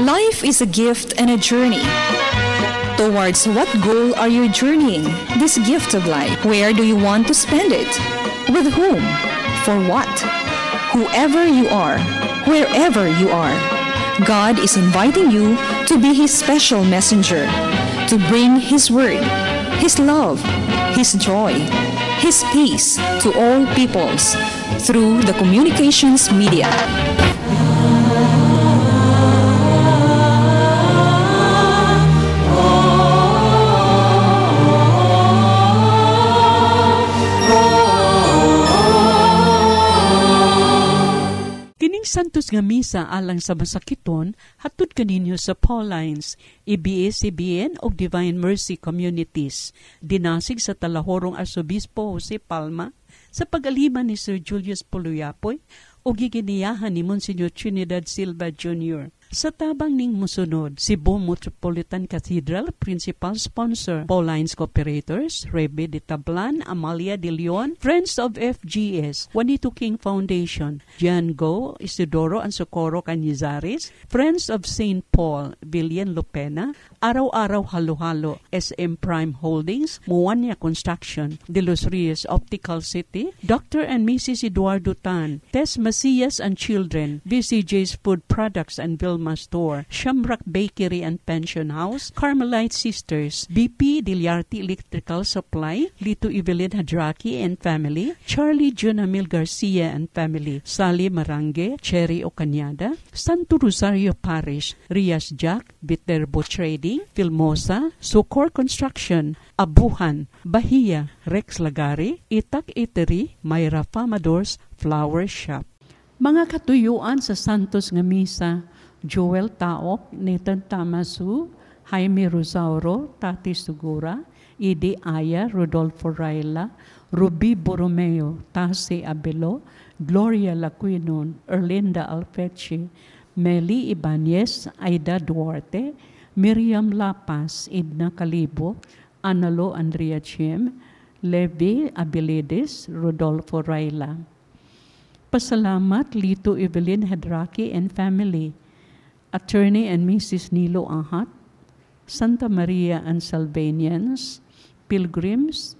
Life is a gift and a journey. Towards what goal are you journeying this gift of life? Where do you want to spend it? With whom? For what? Whoever you are, wherever you are, God is inviting you to be His special messenger, to bring His word, His love, His joy, His peace to all peoples through the communications media. Kining Santos nga Misa alang sa masakiton hatud kaninyo sa Paulines, ABS-CBN ug Divine Mercy Communities. Dinasig sa Talahorong Arsobispo Jose Palma sa pag-aliman ni Sir Julius Puluyapoy ug giginiyahan ni Monsignor Trinidad Silva Jr. Sa tabang ning musunod, Cebu Metropolitan Cathedral, Principal Sponsor, Paulines Cooperators, Rebe de Tablan, Amalia de Leon, Friends of FGS, Juanito King Foundation, Gian Go, Isidoro and Socorro Canizares, Friends of St. Paul, Villian Lopena, Araw-Araw Halo-Halo, SM Prime Holdings, Muania Construction, De Los Reyes Optical City, Dr. and Mrs. Eduardo Tan, Tess Macias and Children, VCJ's Food Products and Vilma Store, Shamrock Bakery and Pension House, Carmelite Sisters, BP Diliarte Electrical Supply, Lito Evelyn Hadraki and Family, Charlie Junamil Garcia and Family, Sally Marange, Cherry Ocanyada, Santo Rosario Parish, Rias Jack, Viterbo Trading, Filmosa, Socor Construction, Abuhan, Bahia, Rex Lagari, Itak Eatery, Myra Famadors, Flower Shop. Mga katuyuan sa Santos nga Misa, Joel Taok, Nathan Tamasu, Jaime Rosauro, Tati Sugura, Idi Aya, Rodolfo Raila, Ruby Borromeo, Tasi Abelo, Gloria Laquinon, Erlinda Alfeche, Meli Ibanez, Aida Duarte, Miriam Lapas, Edna Calibo, Analo Andrea Chiem, Levi Abilides, Rodolfo Raila. Pasalamat, Lito Evelyn Hadraki and family, Attorney and Mrs. Nilo Ahat, Santa Maria and Salvanians, Pilgrims,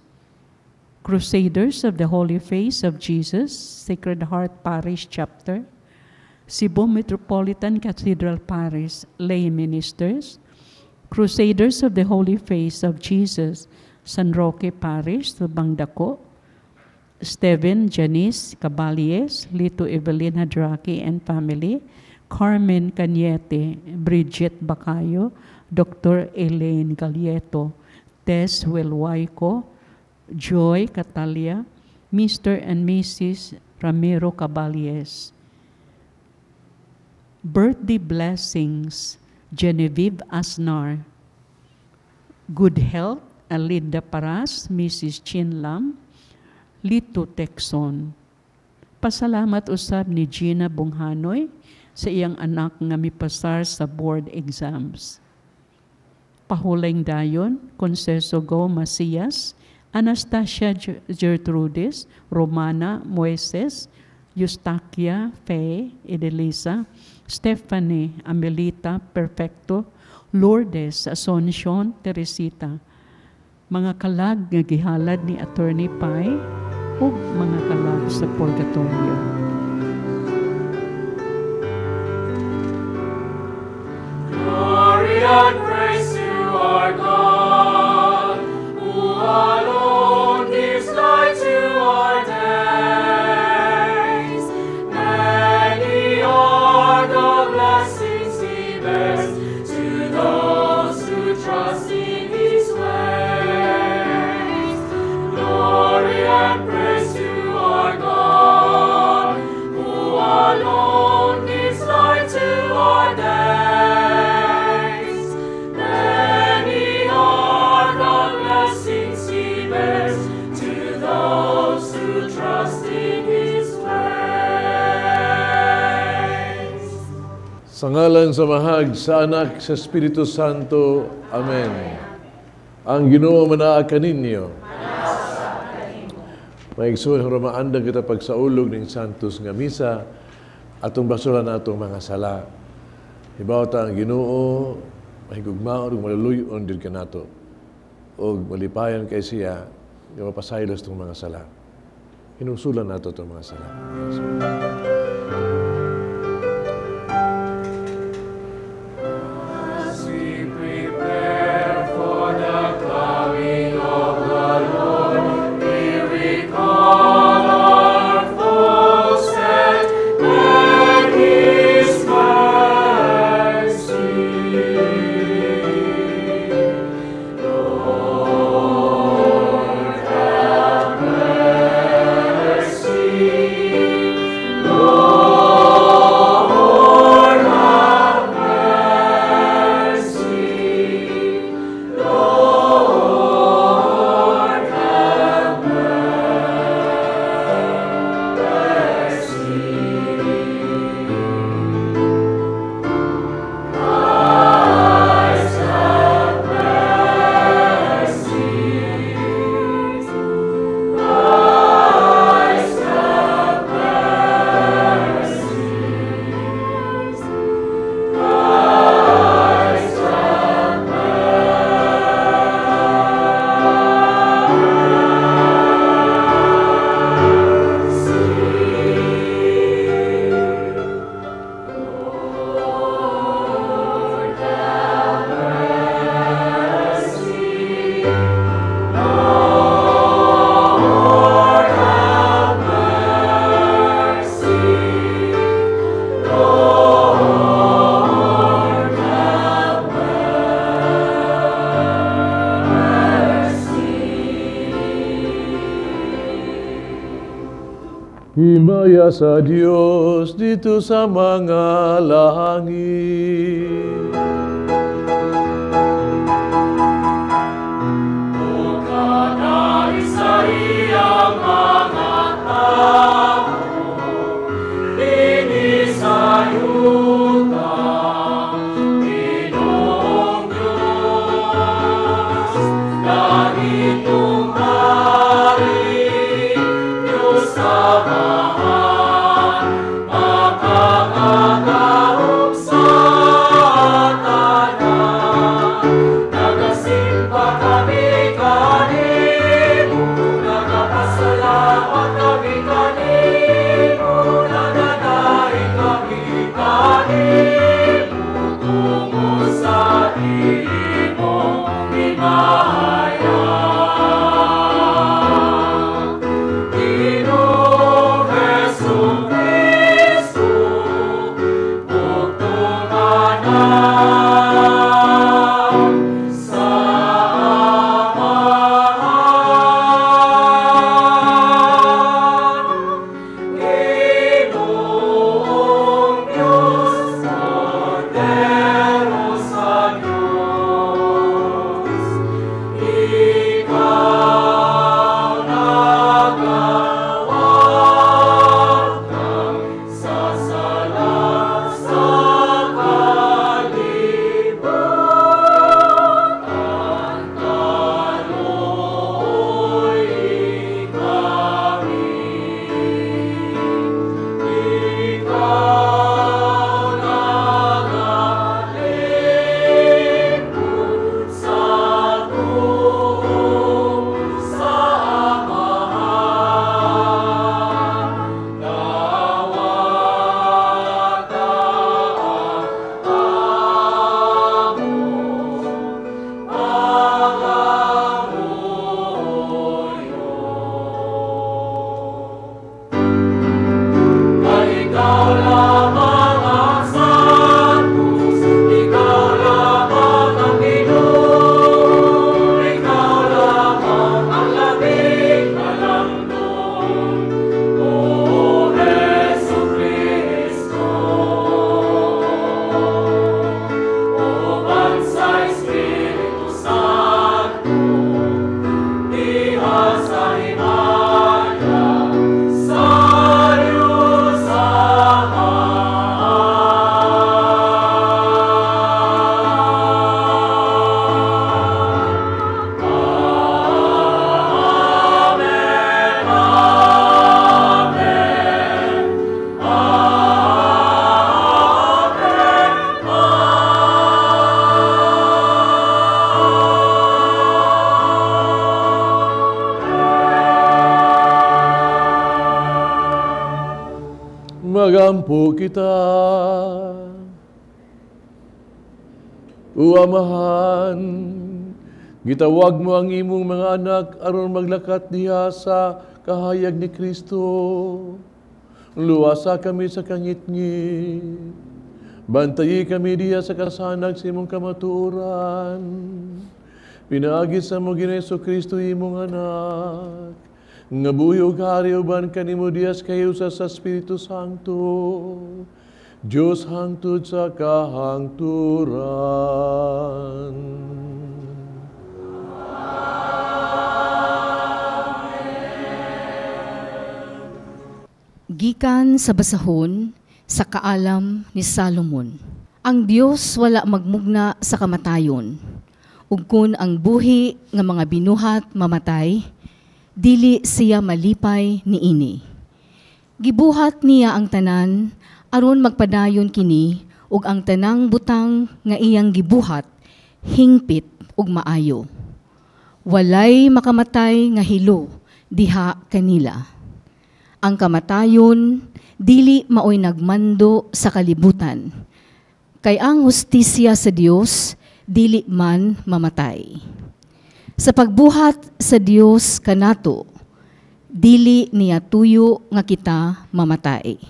Crusaders of the Holy Face of Jesus, Sacred Heart Parish Chapter, Cebu Metropolitan Cathedral Parish Lay Ministers, Crusaders of the Holy Face of Jesus, San Roque Parish, Lubang Dako, Steven Janice Caballes, Lito Evelyn Hadraki and family, Carmen Cañete, Bridget Bacayo, Dr. Elaine Galieto, Tess Welwaico, Joy Catalia, Mr. and Mrs. Ramiro Caballes. Birthday blessings, Genevieve Asnar. Good health, Alinda Paras, Mrs. Chin Lam, Lito Texon. Pasalamat usab ni Gina Bunghanoy sa iyang anak nga mipasar sa board exams. Pahuleng dayon, Conceso Go Macias, Anastasia Gertrudes, Romana Moises, Eustaquia Faye Edelisa, Stephanie Amelita Perfecto, Lourdes Asuncion Teresita. Mga kalag nga gihalad ni Attorney Pai ug mga kalag sa Purgatorio. Glory and praise to our God, who alone gives light to our days. Many are the blessings He bears to those who trust in His ways. Glory and praise to our God, who alone gives light to our days. Many are the blessings He bears to those who trust in His ways. Sa ngalan sa Mahag, sa Anak, sa Espiritu Santo. Amen. Ang Ginoo manaa kaninyo. Maigsoon maandang kita pagsaulog ning Santos nga Misa, atong basuran atong mga sala. Hibaw ta ang Ginoo mahigugmaon ug maluluy-on jud kanato ug malipayon kay siya nga mapasaylo sa mga sala. Hinungsulan nato itong mga sala. As we prepare for the coming of the Lord, we recall our footsteps and His mercy. Lord, have mercy. Lord, have mercy. Lord, have mercy. Christ, have mercy. Christ, have mercy. Christ, have mercy. Lord, have mercy. Lord, have mercy. Lord, have mercy. Himaya sa Dios dito sa mga langit. Ug kadaig sa iyang mga tao, dinhi sa yuta, Ginoong Diyos, langitong hari, Diyos Amahan, makakagahom sa Magampo kita. O Amahan, gitawag mo ang imong mga anak aron maglakat diha sa kahayag ni Kristo. Luwasa kami sa kangitngit. Bantayi kami diha sa kasanag sa imong kamatuoran. Pinaagi sa mo Ginoong Kristo imong anak. Nga buhi ug hari uban kanimo diha sa kahiusa sa Espiritu Santo. Diyos hangtod sa kahangturan. Amen. Gikan sa basahon sa kaalam ni Salomon. Ang Dios wala magmugna sa kamatayon. Ug kun ang buhi nga mga binuhat mamatay, dili siya malipay niini. Gibuhat niya ang tanan aron magpadayon kini ug ang tanang butang nga iyang gibuhat hingpit ug maayo. Walay makamatay nga hilo diha kanila. Ang kamatayon dili maoy nagmando sa kalibutan. Kay ang hustisya sa Dios dili man mamatay. Sa pagbuhat sa Dios kanato, dili niya tuyo nga kita mamatay.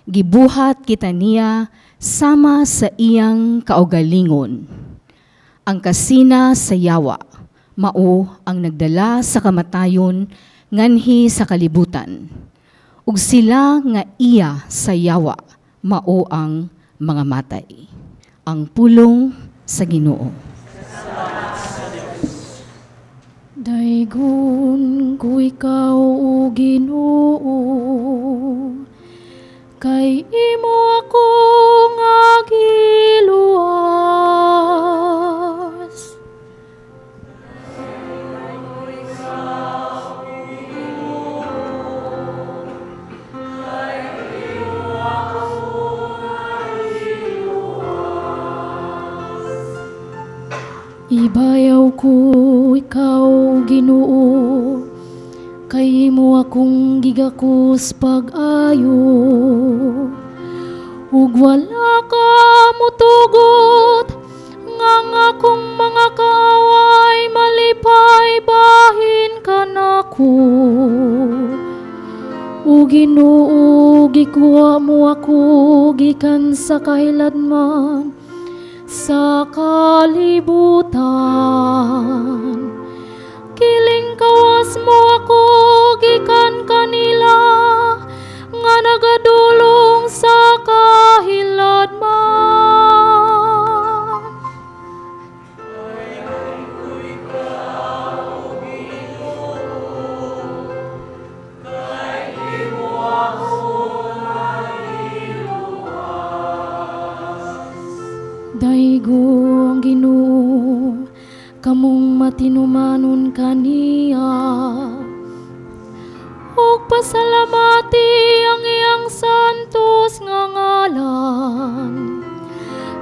Gibuhat kita niya sama sa iyang kaugalingon. Ang kasina sa yawa, mao ang nagdala sa kamatayon nganhi sa kalibutan. Ug sila nga iya sa yawa, mao ang mga matay. Ang pulong sa Ginoo. Daygon ko ikaw, o Ginoo, kay imo ako nga giluwas. Ibayaw ko ikaw, Ginoo, kay imo akong gigakos pag-ayo. Ug wala ka motugot nga ang akong mga kaaway malipay bahin kanako. O Ginoo, gikuha mo ako gikan sa kahiladman sa kalibutan. Kiling kawas mo ako gikan kanila nga nagadulong sa kahiladman. Daigo ang Ginoo, kamong matinumanon kaniya. Ug pasalamati ang iyang santos nga ngalan.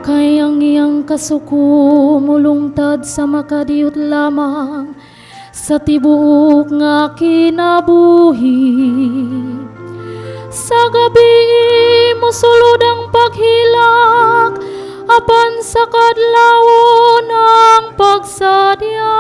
Kay ang iyang kasuko mulungtad sa makadiyot lamang sa tibuok nga kinabuhi. Sa gabi mosulod ang paghilak, apan sa kadlawon ang pagsadya.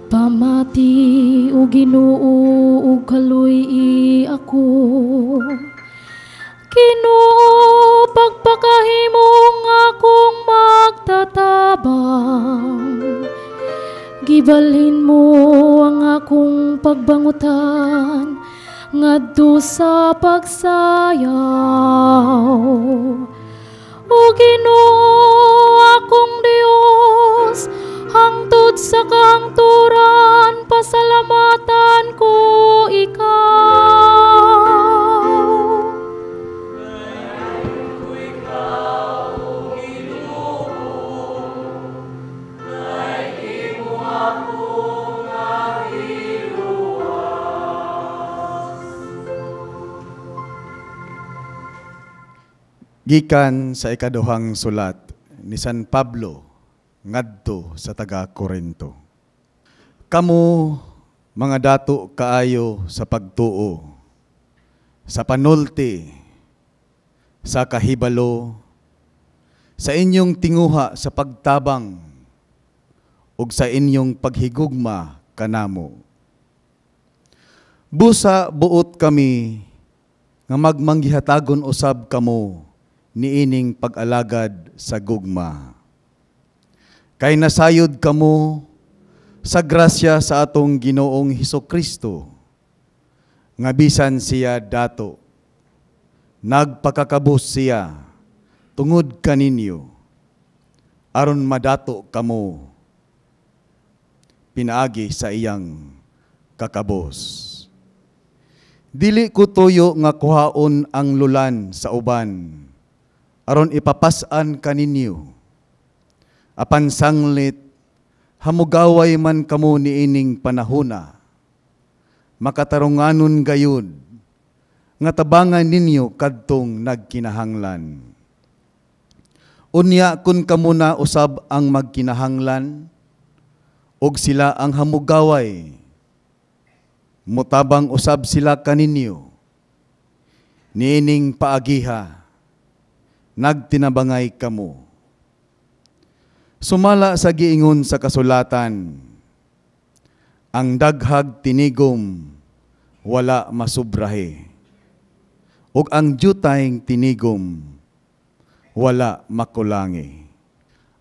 Pamati o Ginoo ug kaluy-i ako. Ginoo, pagpakahimo nga akong magtatabang. Gibalhin mo ang akong pagbangutan ngadto sa pagsayaw. O Ginoo, akong Dios, hangtod sa kahangturan pasalamatan ko ikaw. Gikan sa ikaduhang sulat ni San Pablo ngadto sa taga Korinto. Kamo mga dato kaayo sa pagtuo, sa panulti, sa kahibalo, sa inyong tinguha sa pagtabang, ug sa inyong paghigugma kanamo. Busa buot kami nga magmanggihatagon usab kamo niining pag-alagad sa gugma. Kay nasayod kamo sa grasya sa atong Ginoong Hesukristo, nga bisan siya dato, nagpakakabus siya tungod kaninyo, aron madato kamo pinaagi sa iyang kakabos. Dili ko tuyo nga kuhaon ang lulan sa uban, aron ipapas-an kaninyo. Apan sanglit, hamugaway man kamo niining panahona, makatarunganon gayud, nga tabangan ninyo kadtong nagkinahanglan. Unya kun kamo na usab ang magkinahanglan, og sila ang hamugaway, mutabang usab sila kaninyo. Niining paagiha, nagtinabangay kamo. Sumala sa giingon sa kasulatan, ang daghag tinigom wala masubrahe, ug ang jutayng tinigom wala makulangi.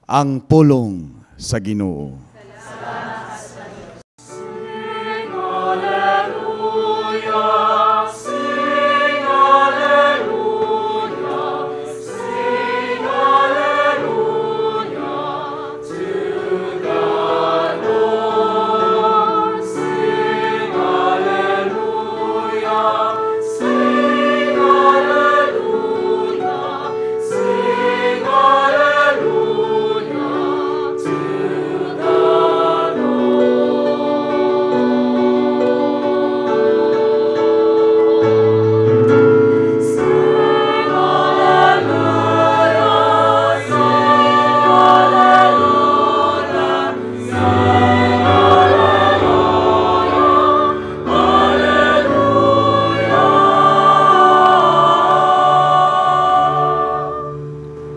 Ang pulong sa Ginoo. Sing alleluia, sing alleluia, sing alleluia to the Lord. Sing alleluia, sing alleluia, sing alleluia to the Lord. Sing alleluia, sing alleluia, sing alleluia, alleluia.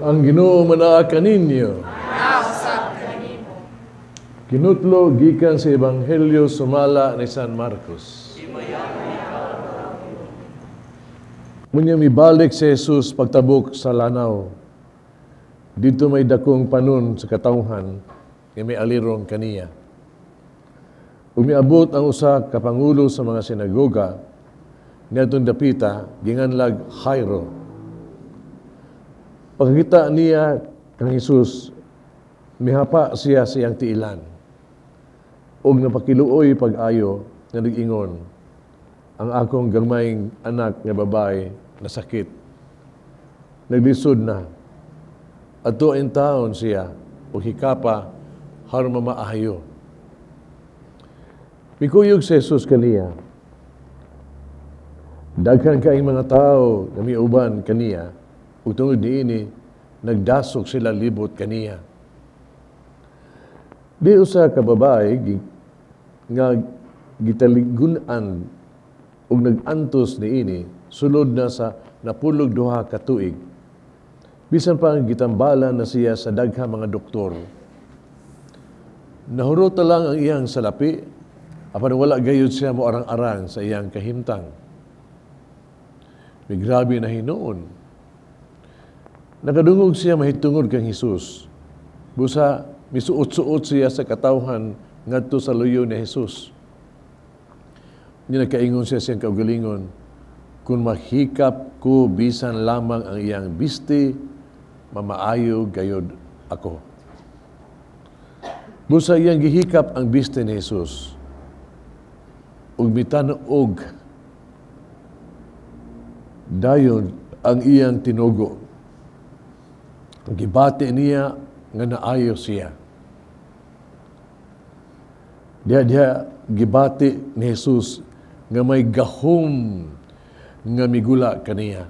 Ang Ginoo manaa kaninyo. Kinutlo gikan sa Ebanghelyo sumala ni San Marcos. Munya mibalik si Jesus pagtabok sa lanaw. Dito may dakong panon sa katawhan nga may alirong kaniya. Umiabot ang usa ka pangulo sa mga sinagoga niadtong dapita ginganlag Jairo. Pagkita niya kang Jesus, mihapa siya sa iyang tiilan. Ug napakiluoy pag-ayo nga nag-ingon, ang akong gagmayng anak nga babae nasakit. Naglisod na. Ato in taon siya, ug hikapa haron mamaayo. Mikuyog si Jesus kaniya. Daghan kaayong mga tao nga miuban kaniya, ug tungod niini nagdasok sila libot kaniya. Di usa ka babae nga gitaligun-an ug nag-antos niini sulod na sa 12 ka tuig. Bisan pa ang gitambalan na siya sa daghang mga doktor. Nahurot na lang ang iyang salapi, apan wala gayud siya moarang-arang sa iyang kahimtang. Migrabe na hinuon. Nakadungog siya mahitungod kang Hesus. Busa misuot-suot siya sa katawhan ngadto sa luyo ni Hesus. Niya nakaingon siya siyang kaugalingon, kung mahikap ko bisan lamang ang iyang bisti, mamaayo gayod ako. Busa iyang gihikap ang bisti ni Hesus, ug mitan-og dayon ang iyang tinugo. Gibati niya nga naayo siya. Diha gibati ni Jesus nga may gahom nga migula kaniya.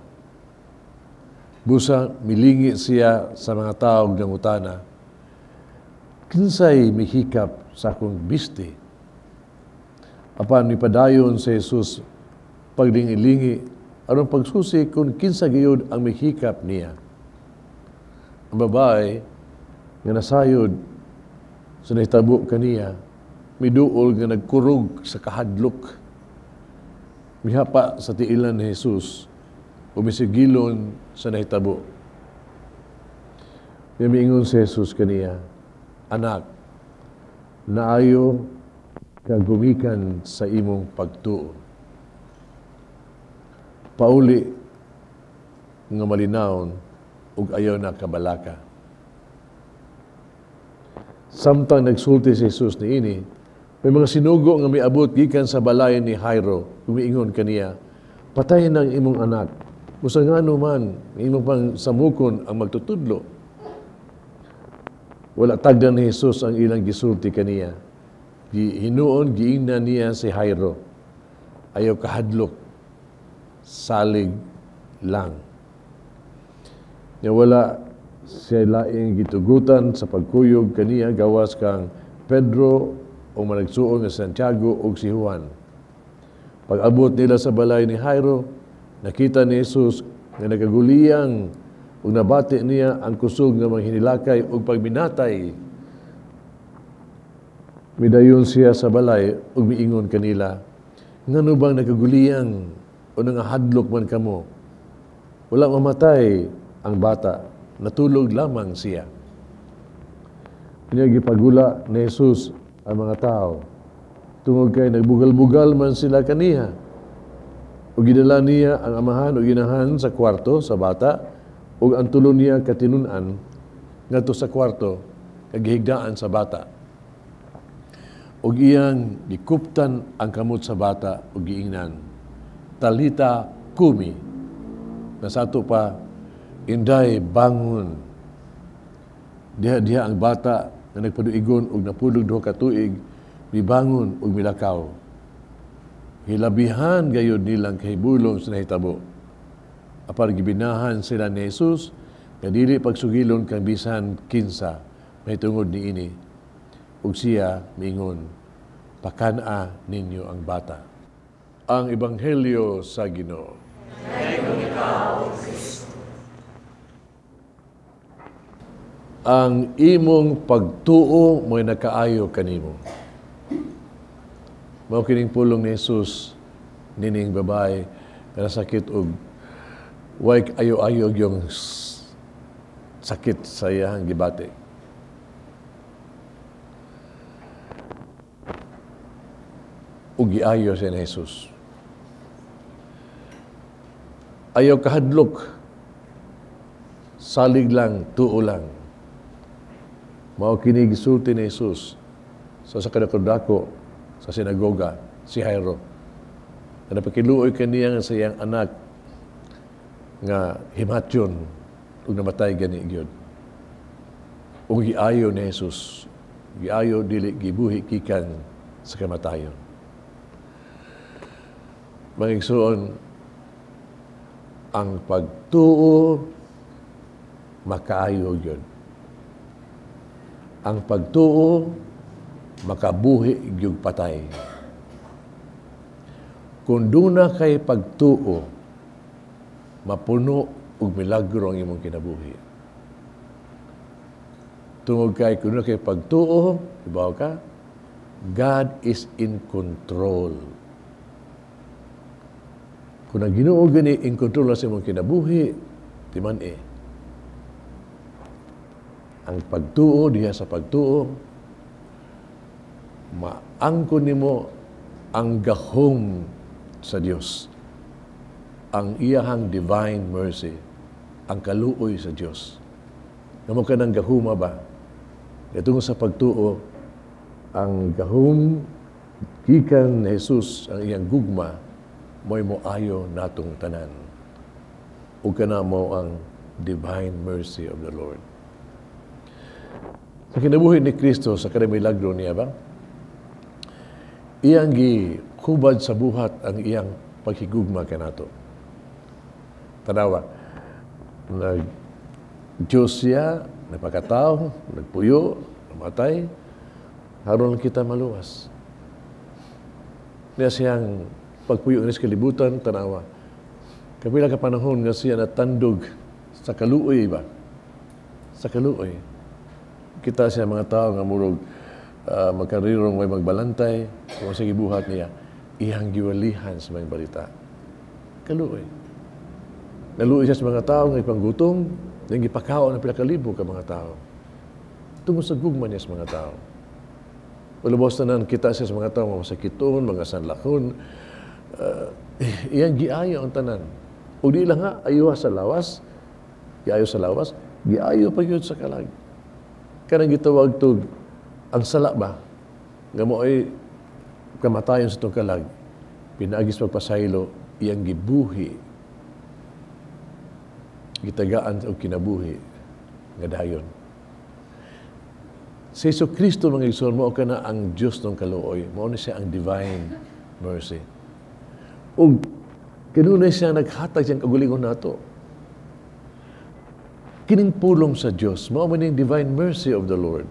Busa milingi siya sa mga tao ug nangutana, "Kinsay mihikap sa akong bisti?" Apan mipadayon si Jesus paglingi-lingi aron pagsusi kung kinsa gayud ang mihikap niya. Ang babae nga nasayod sa nahitabo kaniya, miduol nga nagkurog sa kahadlok. Mihapa sa tiilan ni Jesus o misigilon sa nahitabo. Miingon si Jesus kaniya, "Anak, naayo ka gumikan sa imong pagtuo. Pauli nga malinawon ug ayaw na kabalaka." Samtang nagsulti si Jesus niini, may mga sinugo nga miabot gikan sa balay ni Jairo, umiingon kaniya, "Patay ng imong anak. Busa ngano man, imo pang samukon ang magtutudlo?" Wala tagdan ni Jesus ang ilang gisulti kaniya. Hinuon giingnan niya si Jairo, "Ayaw kahadlok, salig lang." Nya wala siya laing gitugutan sa pagkuyog kaniya gawas kang Pedro o managsuon nga Santiago o si Juan. Pag-abot nila sa balay ni Jairo, nakita ni Jesus nga nagaguliyang ug nabati niya ang kusog nga mga hinilakay ug pagminatay. Midayon siya sa balay ug miingon kanila, "Ngano bang nagaguliyang o nangahadlok man kamo? Wala mamatay ang bata, natulog lamang siya." Kanya gipagula ni Jesus ang mga tao tungod kay nagbugal-bugal man sila kaniha. Ug gidala niya ang amahan ug inahan sa kwarto sa bata ug ang tulo niya katinun-an ngadto sa kwarto kag gihigdaan sa bata. Ug iyang gikuptan ang kamot sa bata ug giingnan, "Talita kumi," na sa ato pa, "Inday, bangon." Diha-diha ang bata na nagpaduigon ug napulog 2 ka tuig, mibangon ug milakaw. Hilabihan gayud nilang kahibulong sa nahitabo. Apar gibinahan sila ni Jesus nga dili pagsugilon kang bisan kinsa mahitungod niini. Ug siya miingon, "Pakan-a ninyo ang bata." Ang Ebanghelyo sa Ginoo. Ang imong pagtuo mo'y nakaayo kanimo. Mao kining pulong ni Jesus nining babae nga nasakit og way ayo-ayo yung sakit sa iyang gibati. Ug giayo siya ni Jesus. Ayaw kahadlok, salig lang, tuo lang. Mao kini gisulti ni Jesus sa kadako-dako sa sinagoga, si Jairo. Na napakiluoy kaniya nga sa iyang anak nga himatyon ug namatay gani gyud. Ug giayo ni Jesus, giayo dili gibuhi gikan sa kamatayon. Mga igsoon, ang pagtuo makaayo gyud. Ang pagtuo makabuhi gyud patay. Kung duna kay pagtuo, mapuno og milagro ang imong kinabuhi. Tungod kay kung duna kay pagtuo, ibaw ka, God is in control. Kung ang Ginoo gani in control sa imong kinabuhi, timan eh. Ang pagtuo diha sa pagtuo, maangkon nimo ang gahom sa Dios, ang iyahang divine mercy, ang kaluoy sa Dios. Ngamo ka ng gahuma ba? Katungod sa pagtuo, ang gahom gikan ni Jesus, ang iyang gugma, mo'y moayo natong tanan. Ug kana mo ang divine mercy of the Lord. Sa kinabuhi ni Kristo, sa kanang milagro niya ba? Iyang gihubad sa buhat ang iyang paghigugma kanato. Tanawa, Nag Diyos siya, nagpakatao, nagpuyo, namatay, aron kita maluwas. Niya siyang pagpuyo ni sa kalibutan, tanawa. Kapila ka panahon nga siya natandog sa kaluoy ba? Sa kaluoy. Kita siya mga tao nga murog magkarirong may magbalantay, kung sa gibuhat niya, iyang giwalihan sa mga balita. Kaluoy. Naluoy siya sa mga tao nga ipanggutom, iyang gipakaon ang pila ka libo ka mga tao. Tungod sa gugma niya sa mga tao. Ulubos tanan kita siya sa mga tao, mga masakiton, mga sanlakon, iyang giayo ang tanan. O di lang nga, ayo sa lawas, giayo sa lawas, giayo pa gyud sa kalag. Kanang gitawag tog ang sala ba, nga mo ay kamatayon sa itong kalag, pinaagis pagpasaylo, iyang gibuhi, gitagaan og kinabuhi, nga dayon. Sa Hesus Kristo, mga igsoon, mao kana ang Diyos ng kaluoy. Mao ni siya ang divine mercy. Ug kanunay siya naghatag siyang kagulingon nato. Kining pulong sa Diyos, mao man ning divine mercy of the Lord.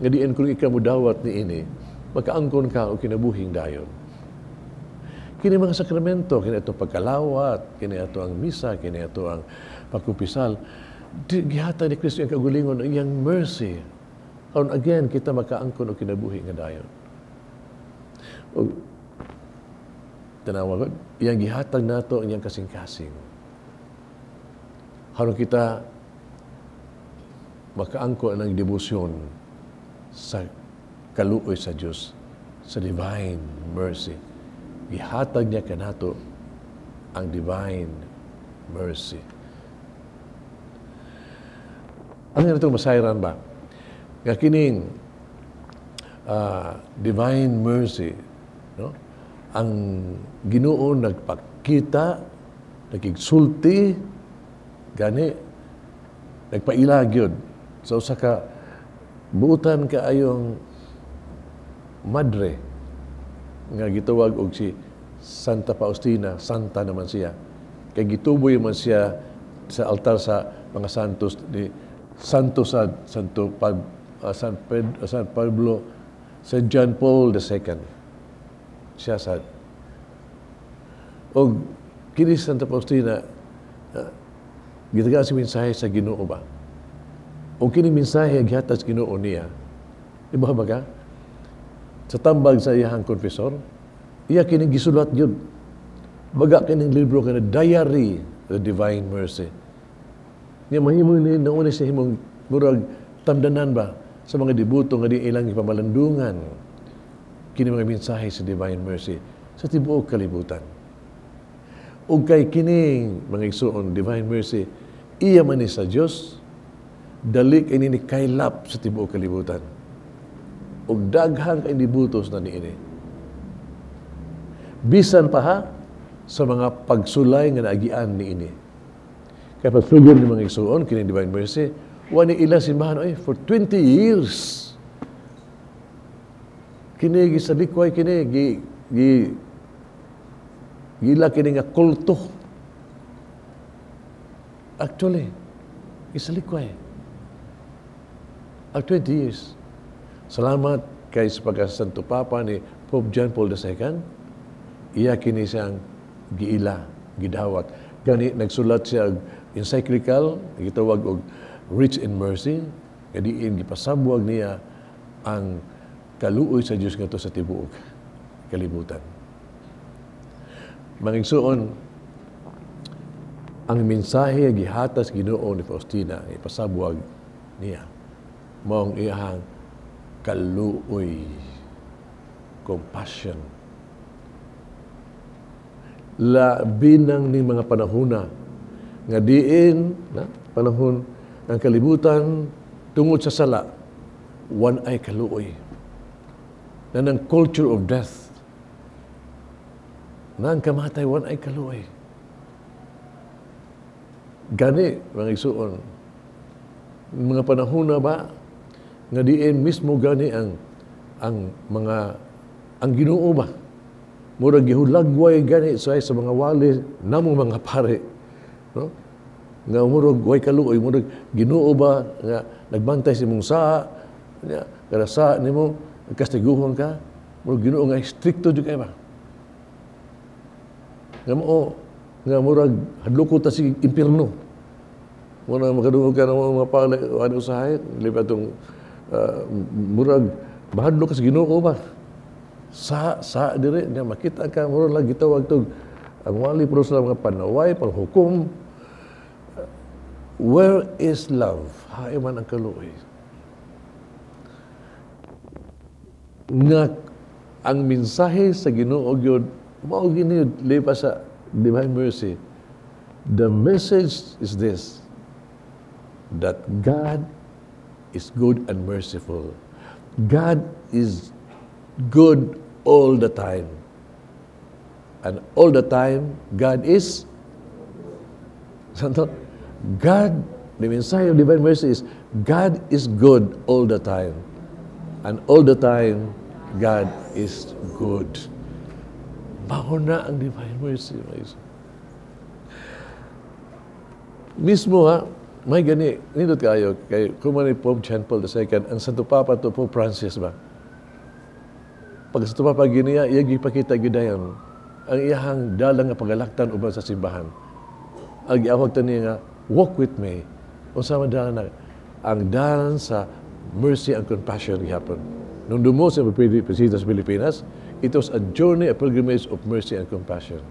Nga diin kung ikaw mudawat ni ini, makaangkon ka og kinabuhing dayon. Kini mga sakramento, kini ato pagkalawat, kini ato ang misa, kini ato ang pagkumpisal, gihatag ni Kristo ang kagulingon, ang iyang mercy. Aron again, kita makaangkon og kinabuhi nga dayon. Og tanawa ko, iyang gihatag nato ang iyang kasing-kasing. Aron kita makaangkon ang debosyon sa kaluoy sa Dios, sa divine mercy. Gihatag niya kanato ang divine mercy. Ano nga itong masayran ba? Nga kining divine mercy, no? Ang Ginoo nagpakita, nagigsulti, gani nagpaila gyud sa usa ka buutan kaayong madre nga gitawag og si Santa Faustina. Santa naman siya. Kay gituboy man siya sa altar sa mga santos ni Santo sa Santo Pab, San Pedro, San Pablo, San John Paul II. Siya sa og kini Santa Faustina gitagaan si mensahe sa Ginoo ba? O kini mensahe gihatag sa Ginoo niya. Di ba ka? Sa tambag sa iyang confessor, iya kining gisulat gyud. Baga kining libro kana Diary the Divine Mercy. Niya mahimo ni nauna sa himong murag tamdanan ba sa mga debuto nga di ilang ipamalandungan kini mga mensahe sa Divine Mercy sa tibuok kalibutan. Ug kay kining mga igsoon Divine Mercy, iya man ni sa Dios, dali kay ni kaylap sa tibuok kalibutan. Ug daghang kay debutos na niini. Bisan pa ha sa mga pagsulay nga naagian niini. Kay pagsugod ni mga igsoon kining Divine Mercy, wa ni ilang simbahan oy for 20 years. Kini gisalikway kini gi gi gila kini nga kulto. Actually, gisalikway. Ang 20 years. Salamat kay sa pagka-Santo Papa ni Pope John Paul II, iya kini siyang giila, gidawat. Gani nagsulat siya og encyclical, gitawag og Rich in Mercy, nga diin gipasabwag niya ang kaluoy sa Dios ngadto sa tibuok kalibutan. Mga igsoon, ang mensahe gihatas Ginoo ni Faustina, ipasabwag niya, maong iyang kaluoy, compassion. Labi nang ni mga panahona nga diin na panahon ng kalibutan tungod sa sala, one ay kaluoy. Na ng culture of death, na ang kamatay, one ay kaluoy. Gani, mga igsoon, mga panahon na ba, nga diin mismo gani ang mga, ang Ginoo ba? Murag gihulagway gani sa mga wali namong mga pare, no? Nga murag way kaluoy, murag Ginoo ba nga nagbantay sa imong saa, nga kada saa nimo kastiguhon ka, murag Ginoo nga strikto jud kay ba. Nga mao nga murag hadloko ta sig impierno. Muna makadungog ka ng mga pala ano usahay, lipat tong murag mahadlok ka sa Ginoo ba. Sa dire nga makita ka murag lang gitawag tog ang wali pero sa mga panaway, panghukom. Where is love? Hae man ang kaluoy. Nga ang mensahe sa Ginoo gyud mao gini lipas sa divine mercy. The message is this, that God is good and merciful. God is good all the time. And all the time, God is God, the mensahe of divine mercy is, God is good all the time. And all the time, God is good. Mao na ang divine mercy, mga Iso. Mismo ha, may gani, nindot kayo, kay kung ni Pope John Paul II, ang Santo Papa to Pope Francis ba? Pag Santo Papa giniya, iya gipakita gyud ang iyahang dalang nga pagalaktan uban sa simbahan. Ang giawag ta niya nga, walk with me. Unsa man dalan na, ang dalan sa mercy and compassion gihapon. Nung dumo sa presidente sa Pilipinas, it was a journey, a pilgrimage of mercy and compassion.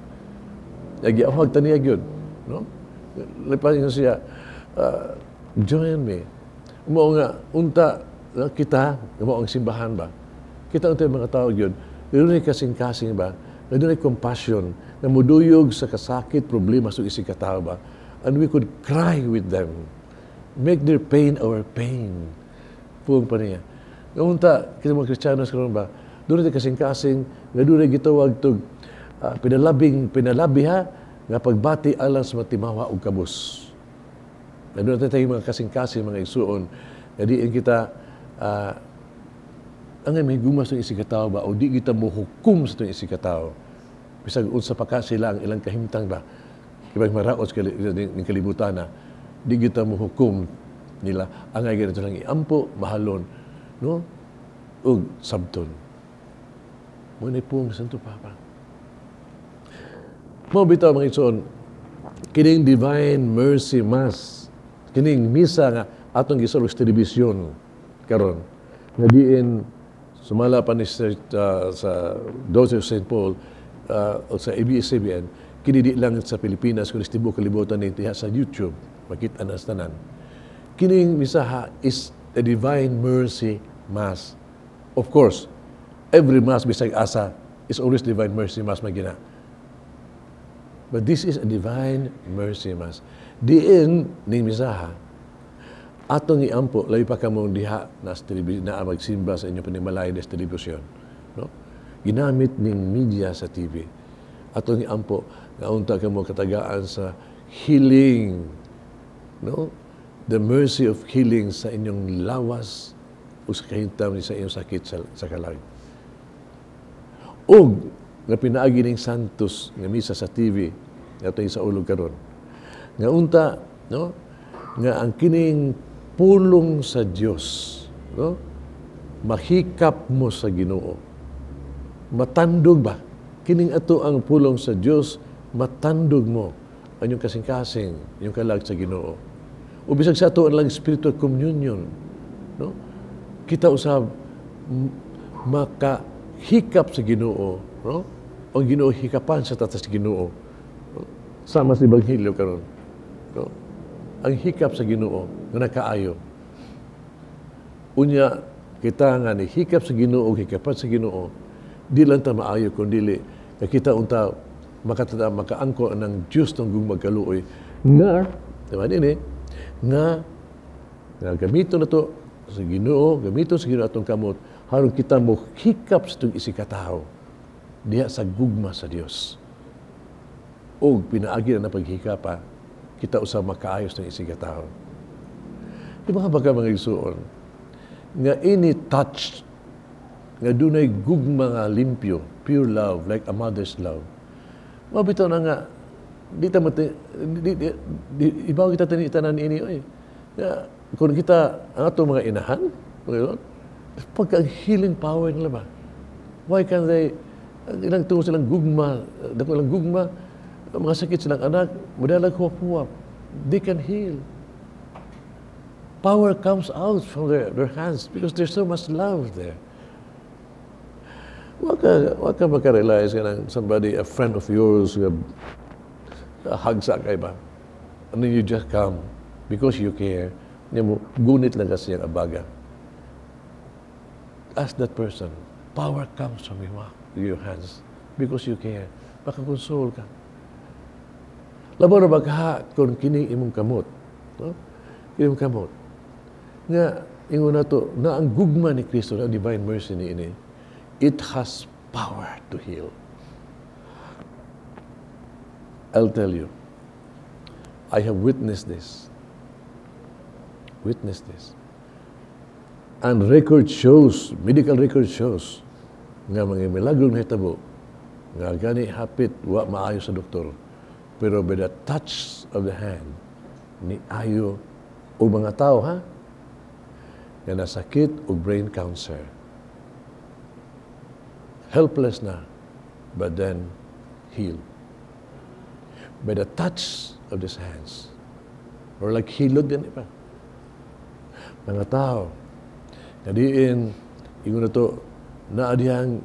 Ang giawag ta niya gyud, no? Lipas niya siya, join me. Mao nga, unta kita, mao ang simbahan ba? Kita unta yung mga tao gyud, dunay kasing-kasing ba? Na dunay compassion, na muduyog sa kasakit, problema sa isig katao ba? And we could cry with them. Make their pain our pain. Puong pa niya. Unta, kita mga Kristiyanos karon ba? Dunay kasing-kasing, nga dunay gitawag tog pinalabi ha, nga pagbati alang sa matimawa og kabus. Na doon tayo mga kasing-kasing, mga igsuon, nga diin kita, ang may gumas ng isikatao ba, o di kita mohukom sa itong isikatao. Bisag unsa pa ka sila ang ilang kahimtang ba, kibag maraot sa kalibutan na, di kita mohukom nila. Ang ay ganito lang iampo, mahalon, no? Ug sabton. Muna po ang Santo Papa. Mao bitaw mga igsoon, kining Divine Mercy Mass, kining misa nga atong gisulog sa telebisyon karon, nga diin sumala pa ni sa Diocese of St. Paul o sa ABS-CBN, kini di lang sa Pilipinas kundi sa tibuok kalibutan ni diha sa YouTube, makita na sa tanan. Kining misaha is a Divine Mercy Mass. Of course, every mass bisag asa is always Divine Mercy Mass magina. But this is a Divine Mercy Mass. Diin ning misaha, atong iampo, labi pa kamong diha na, na magsimba sa inyong panimalay sa telebisyon. No? Ginamit ning media sa TV. Atong iampo, nga unta kamo katagaan sa healing. No? The mercy of healing sa inyong lawas o sa kahintam sa inyong sakit sa kalag. Og nga pinaagi ning Santos nga misa sa TV nga atong sa ulog karon. Nga unta, no? Nga ang kining pulong sa Dios, no? Mahikap mo sa Ginoo. Matandog ba? Kining ato ang pulong sa Dios, matandog mo ang inyong kasing-kasing, inyong kalag sa Ginoo. O bisag sa ato ang lang spiritual communion, no? Kita usab makahikap sa Ginoo, no? Ang Ginoo hikapan sa tatas sa Ginoo. No? Sama sa Ebanghelyo karon, no? Ang hikap sa Ginoo nga nakaayo. Unya kita nga ni hikap sa Ginoo, hikapan sa Ginoo, di lang ta maayo kun dili nga kita unta makatata makaangko ng Dios tong magkaluoy nga, diba nini, nga gamito na to sa Ginoo, gamito sa Ginoo atong kamot haron kita mo hikap sa itong isikatawo diha sa gugma sa Dios. Og pinaagi na paghikapa, kita usab makaayos ng isikatawo. Di ba baka mga igsuon, nga ini touch, nga dunay gugma nga limpyo, pure love, like a mother's love. Mabitaw na nga, Di ta mati, di, di, di, ibaw kita tani tanan ini oy. Ya, kung kita ang ato mga inahan, pagka ang healing power nila ba? Why can they, ilang tungo silang gugma, dako ilang gugma, mga sakit silang anak, madalag huwap-huwap. They can heal. Power comes out from their hands because there's so much love there. Wa ka makarealize ka ng somebody, a friend of yours, nga hagsa kay ba? And then you just come because you care. Niya mo, gunit lang kasi ang abaga. Ask that person, power comes from your hands because you care. Makakonsol ka. Labaw na bagha kung kini imong kamot. No? Kini imong kamot. Nga, ingon na to, na ang gugma ni Kristo, na divine mercy ni ini, it has power to heal. I'll tell you, I have witnessed this. Witnessed this. And record shows, medical record shows, nga mga milagro nahitabo, nga gani hapit, wa maayo sa doktor. Pero by the touch of the hand, ni ayo o mga tao, ha? Nga nasakit og brain cancer. Helpless na, but then healed. By the touch of these hands. Or like hilod din pa. Mga tao, nga diin, ingon na to, naa diyang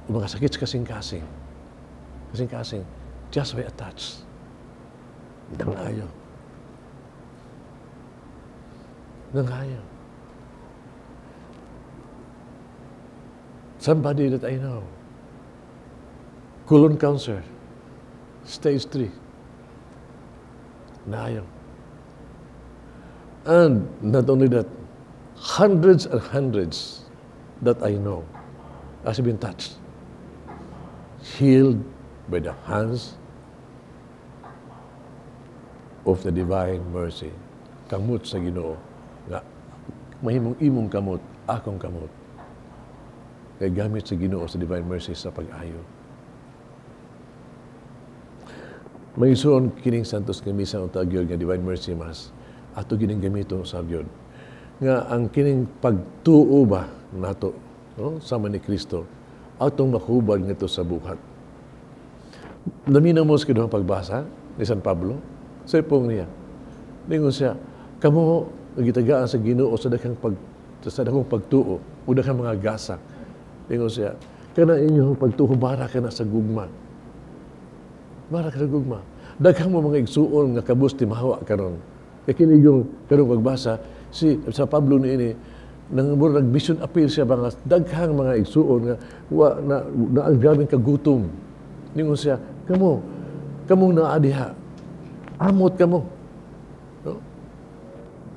mga sakit sa kasing-kasing. Kasing-kasing. Just by a touch. Nangayo. Nangayo. Somebody that I know, colon cancer, stage 3. Naayo. And not only that, hundreds and hundreds that I know has been touched, healed by the hands of the divine mercy. Kamot sa Ginoo nga mahimong imong kamot, akong kamot. Kay gamit sa Ginoo sa divine mercy sa pag-ayo. Magisuon kining Santos nga misa unta gyud nga Divine Mercy Mass, ato gining gamiton sa gyud. Nga ang kining pagtuo ba nato, no, sama ni Kristo, atong mahubag nito sa buhat. Naminaw mo sa kinuhang pagbasa ni San Pablo, sa ipong niya. Ningon siya, kamo gitagaan sa Ginoo sa daghang pag, sa daghang pagtuo o daghang mga gasa. Ningon siya, kana inyong pagtuo bara ka na sa gugma. Bara ka na gugma. Daghang mo mga igsuon nga kabus timawa karon. Kay kini yung karong pagbasa si sa Pablo niini nang murag nag-mission appeal siya ba nga daghang mga igsuon nga wa na, na ang grabeng kagutom. Ningon siya, kamo, kamong naa diha, amot kamo. No?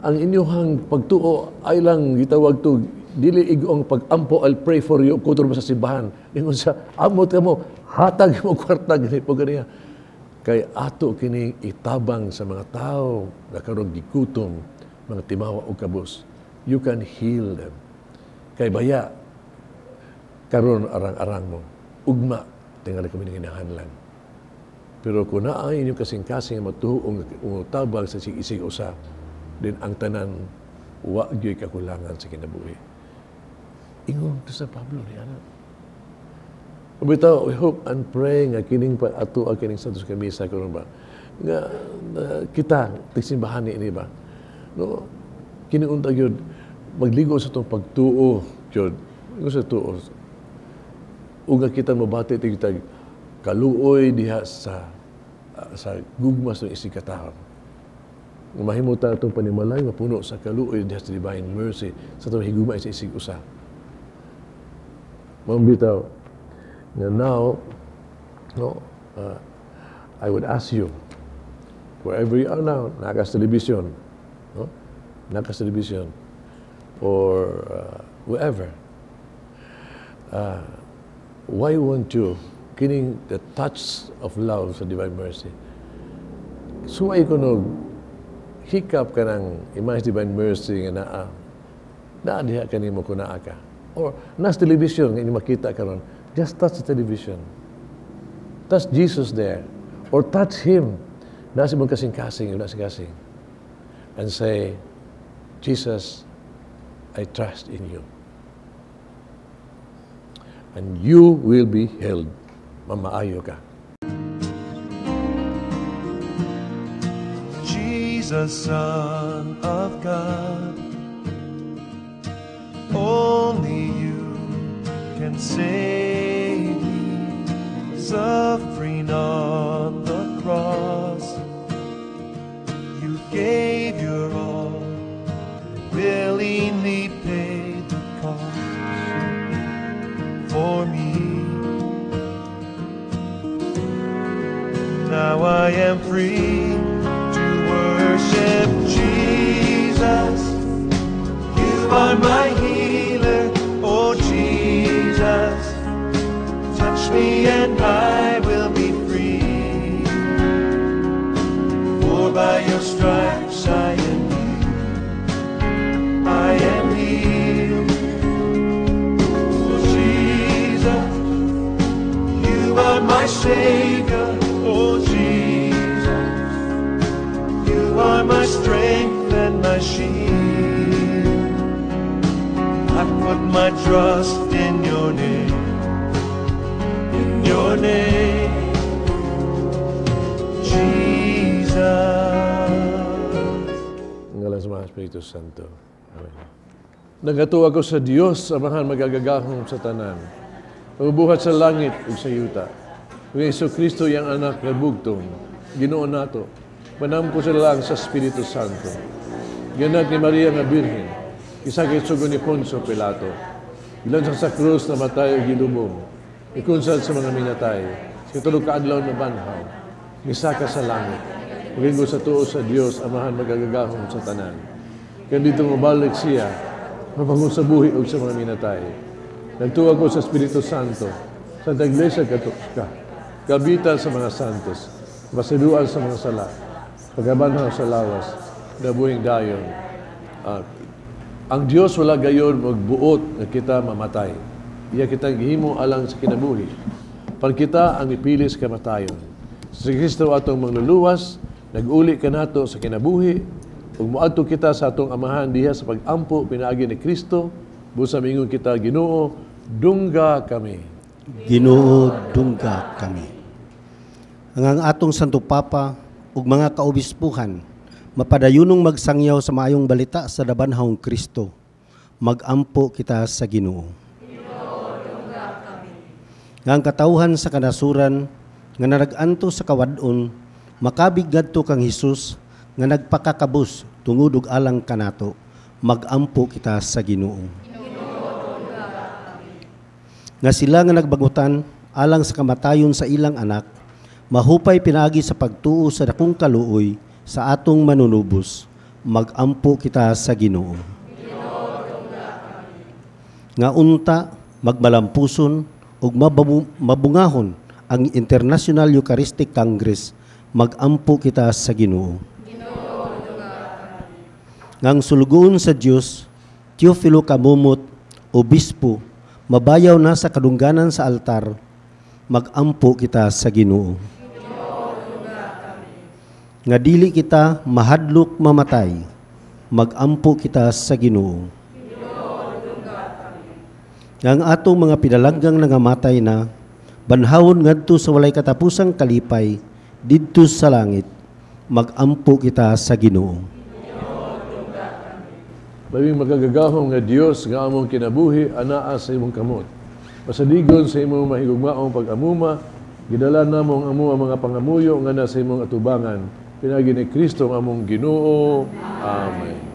Ang inyong pagtuo ay lang gitawag to, dili igo ang pag-ampo, I'll pray for you, kutur mo sa simbahan. Ningon siya, amot kamo, hatag mo kwarta, gani po ganiya. Kay ato kini itabang sa mga tao na karon gigutom, mga timawa o kabus. You can heal them. Kay baya, karon arang-arang mo, ugma, tingali kami ng hinahanlan. Pero kung naa inyong kasing-kasing matuo og tabang sa isig usa, din ang tanan wa gyud kakulangan sa kinabuhi. Ingon to sa Pablo ni ana. Bitaw, we hope and pray nga kining pa ato ang kining Santos nga misa karon ba nga kita tigsimbahan ni ini ba. No, kini unta gyud magligo sa atong pagtuo gyud. Ligo sa tuo. Ug nga kita mabati kita kaluoy diha sa gugma sa isig katawo. Nga mahimo ta atong panimalay nga puno sa kaluoy diha sa divine mercy sa atong higugma sa isig usa. Mambitaw nga now, no, I would ask you, wherever you are now, naa sa television, no? Naa sa television, or wherever, why won't you kining the touch of love sa divine mercy? Suway ko nog hikap ka ng image divine mercy nga naa, naa diha kanimo kung naa ka. Or nas television nga inyo makita karon, just touch the television. Touch Jesus there. Or touch Him. Nasa mong kasing-kasing, nasa kasing. And say, Jesus, I trust in you. And you will be healed. Mamaayo ka. Jesus, Son of God, only you can save me, suffering on the cross. You gave your all, willingly paid the cost for me. Now I am free to worship Jesus. You are my healer, oh Jesus. Touch me and I will be free. For by your stripes I am healed. I am healed. Oh Jesus, you are my Savior, oh Jesus. You are my strength and my shield. I put my trust in your name, in your name, Jesus. Ngalan sa mga Espiritu Santo. Amen. Nagatuwa ko sa Dios, Amahan magagagahom sa tanan. Magbuhat sa langit ug sa yuta. Ug Hesus Kristo iyang anak nga bugtong, Ginoo nato. Manamko sa lang sa Espiritu Santo. Gianak ni Maria nga Birhen, isakit sugo ni Poncio Pilato. Gilansang sa krus na matay ug gilubong. Ikunsad sa mga minatay. Sa tulo ka adlaw na banhaw. Misaka sa langit. Maginggo sa tuo sa Dios, Amahan magagagahom sa tanan. Kaya dito mabalik siya, mabangon sa buhi ug sa mga minatay. Nagtuwa ko sa Espiritu Santo, Santa Iglesia Katolika, kabitan sa mga santos, masaduan sa mga sala, pagabanhaw sa lawas, nabuhing dayon. Ang Dios wala gayon magbuot nga kita mamatay. Iya kitang gihimo alang sa kinabuhi. Pan kita ang ipili sa kamatayon. Sa Kristo atong mangluluwas, nag-uli kanato sa kinabuhi, ug moadto kita sa atong amahan diha sa pag-ampo pinaagi ni Kristo, busa mingon kita, Ginoo, dungga kami. Ginoo, dungga kami. Ang atong Santo Papa ug mga kaobispuhan mapadayunong magsangyaw sa maayong balita sa dabanhawong Kristo. Magampo kita sa Ginoo. Ginoo, dungga kami. Nga ang katawhan sa kanasuran nga narag-anto sa kawad-on makabig ngadto kang Hesus nga nagpakakabus tungod ug alang kanato. Magampo kita sa Ginoo. Nga sila nga nagbagutan alang sa kamatayon sa ilang anak, mahupay pinaagi sa pagtuo sa dakong kaluoy sa atong manunubos. Magampo kita sa Ginoo. Nga unta magmalampuson ug mabungahon ang International Eucharistic Congress. Magampo kita sa Ginoo. Nga ang sulugoon sa Dios, Teofilo Camomot, obispo, mabayaw na sa kadungganan sa altar. Magampo kita sa Ginoo. Nga dili kita mahadlok mamatay. Magampo kita sa Ginoo. Nga ang atong mga pinalanggang nangamatay na, banhawon ngadto sa walay katapusang kalipay didto sa langit. Magampo kita sa Ginoo. Labing magagagahom nga Dios nga among kinabuhi anaa sa imong kamot. Pasaligon sa imong mahigugmaong pag-amuma, gidala namo ang amo ang mga pangamuyo nga nasa imong atubangan. Pinaagi ni Kristo ang among Ginoo. Amen.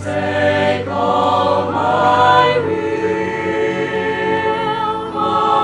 Take all my will, my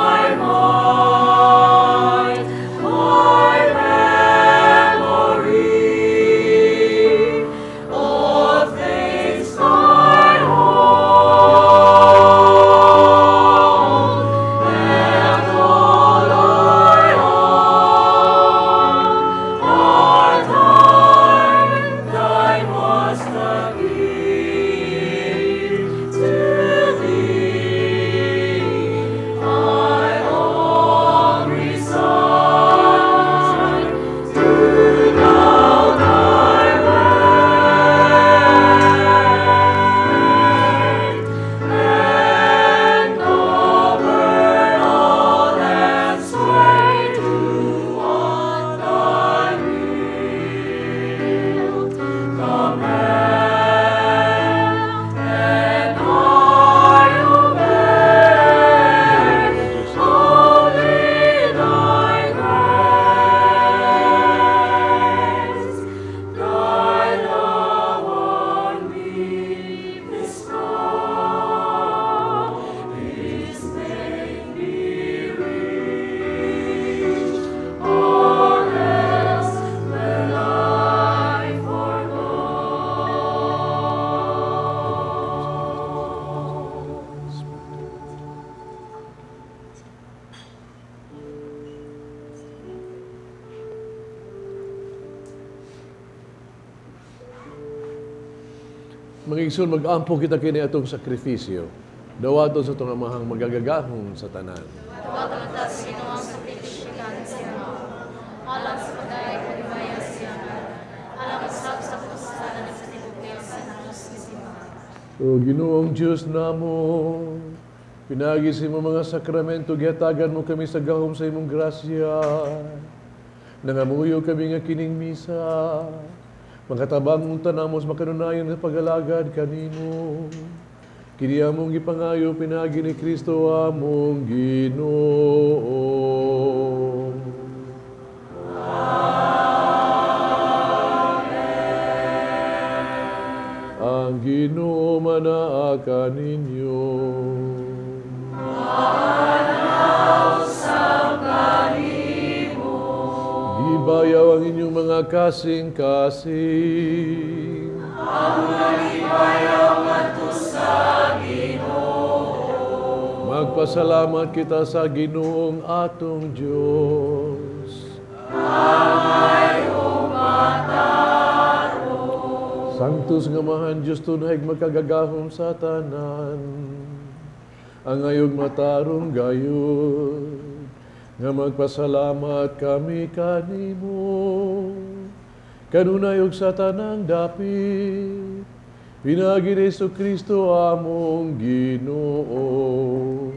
Mga igsoon, mag-ampo kita kini atong sakripisyo. Dawaton sa itong amahang magagagahom sa tanan. Dawaton ta sa Ginoo ang sakripisyo gikan sa imo. Alang sa pagdayeg paghimaya sa iyang ngalan, alang usab sa kapuslanan sa tibuok iyang santos nga simbahan. O Ginoong Diyos namo, pinaagi sa imong mga sakramento, gihatagan mo kami sa gahom sa imong grasya. Nangamuyo kami nga kining misa, makatabang unta namo sa makanunayan sa pag-alagad kanimo. Kini among gipangayo pinaagi ni Kristo among Ginoo. Amen. Ang Ginoo manaa kaninyo. Usab kanimo. Gibayaw ang inyong mga kasing-kasing. Ang gibayaw ngadto sa Ginoo. Magpasalamat kita sa Ginoong atong Dios. Angay ug matarong. Sanctus nga Amahan Dios tunay makagagahom sa tanan. Angay ug matarong gayud nga magpasalamat kami kanimo. Kanunay ug sa tanang dapit, pinaagi ni Jesucristo among Ginoo.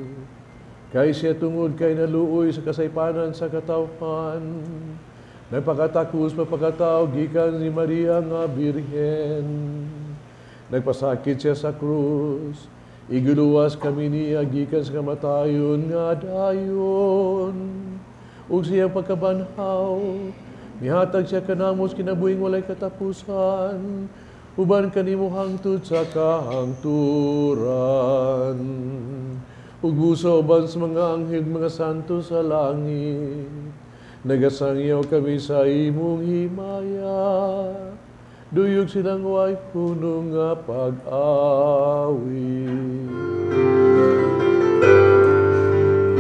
Kay siya tungod kay naluoy sa kasaypanan sa katawhan, nagpakatakos mapakatao gikan ni Maria nga Birhen. Nagpasakit siya sa krus, iguluwas kami niya gikan sa kamatayon nga dayon. Ug siyang pagkabanhaw, mihatag siya kanamo sa kinabuhing walay katapusan, uban kanimo hangtod sa kahangturan. Ug busa uban sa mga anghel, mga santo sa langit, nagasangyaw kami sa imong himaya. Duyog silang way puno nga pag-awit.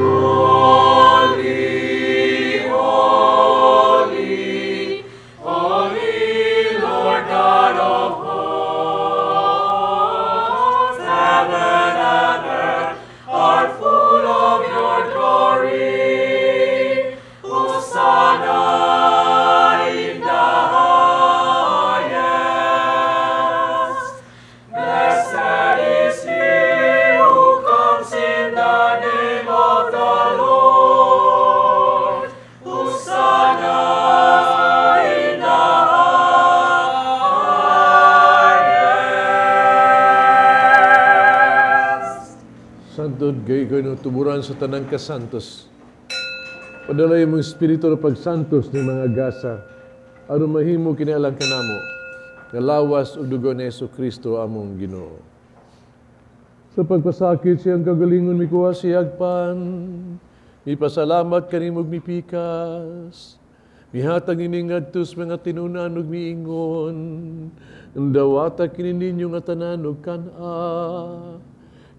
Holy, holy, holy Lord God of hosts, heaven and earth are full of your glory. Hosanna in the highest. Blessed is he who comes in the name of the Lord. Hosanna in the highest. Santod kay ikaw tuburan sa tanang kasantos. Padalay mong espiritu na pagsantos ni mga gasa, aron mahimo kinialang kanamo, nga lawas ug dugo ni Jesucristo among Ginoo. Sa pagpasakit siyang kagalingon mikuha siyagpan, mipasalamat kanimo ug mipikas, mihatag ini ngadto sa mga tinunan ug miingon, dawata kini ninyo nga tanan ug kan-a,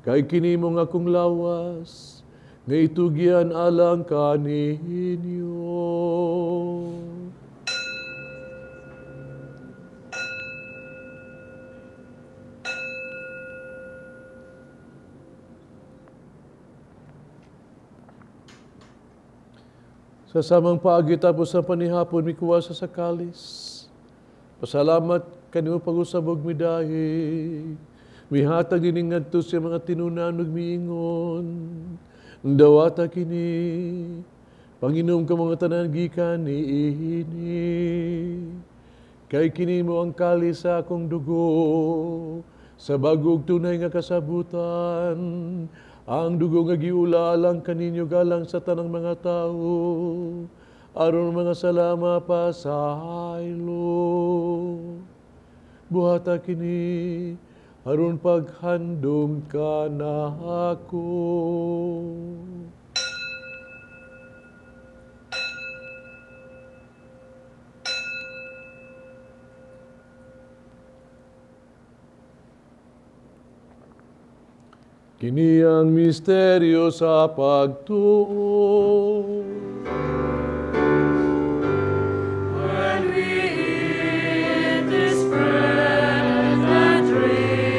kay kini mo nga akong lawas, nga itugyan alang kaninyo. Sa samang paagi tapos sa panihapon, mikuha sa sakalis. Pasalamat kanimo pag-usab og midahi. Mihatag ini ngadto sa mga tinunan ug miingon. Dawata kini, Panginom ka mga tanan gikan niini. Kay kini mo ang kalis sa akong dugo, sa bagog tunay nga kasabutan. Ang dugo nga giula alang kaninyo galang sa tanang mga tao, aron mga salama pa sa haylo. Buhata kini, aron paghandom ka na ako. Kini ang misteryo sa pagtuo. When we eat this bread and drink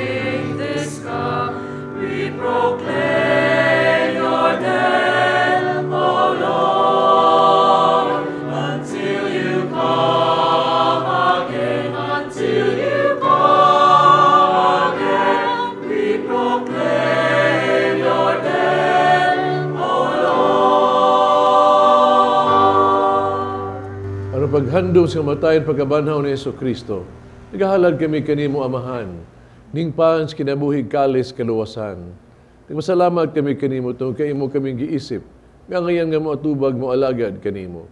paghandom sa kamatayon pagkabanhaw ni Hesus Kristo, nagahalad kami kanimo Amahan, ning pans kinabuhi kalis kaluwasan. Nagpasalamat kami kanimo tungod kay imo kaming giisip, nga ngayon nga moatubag mo alagad kanimo.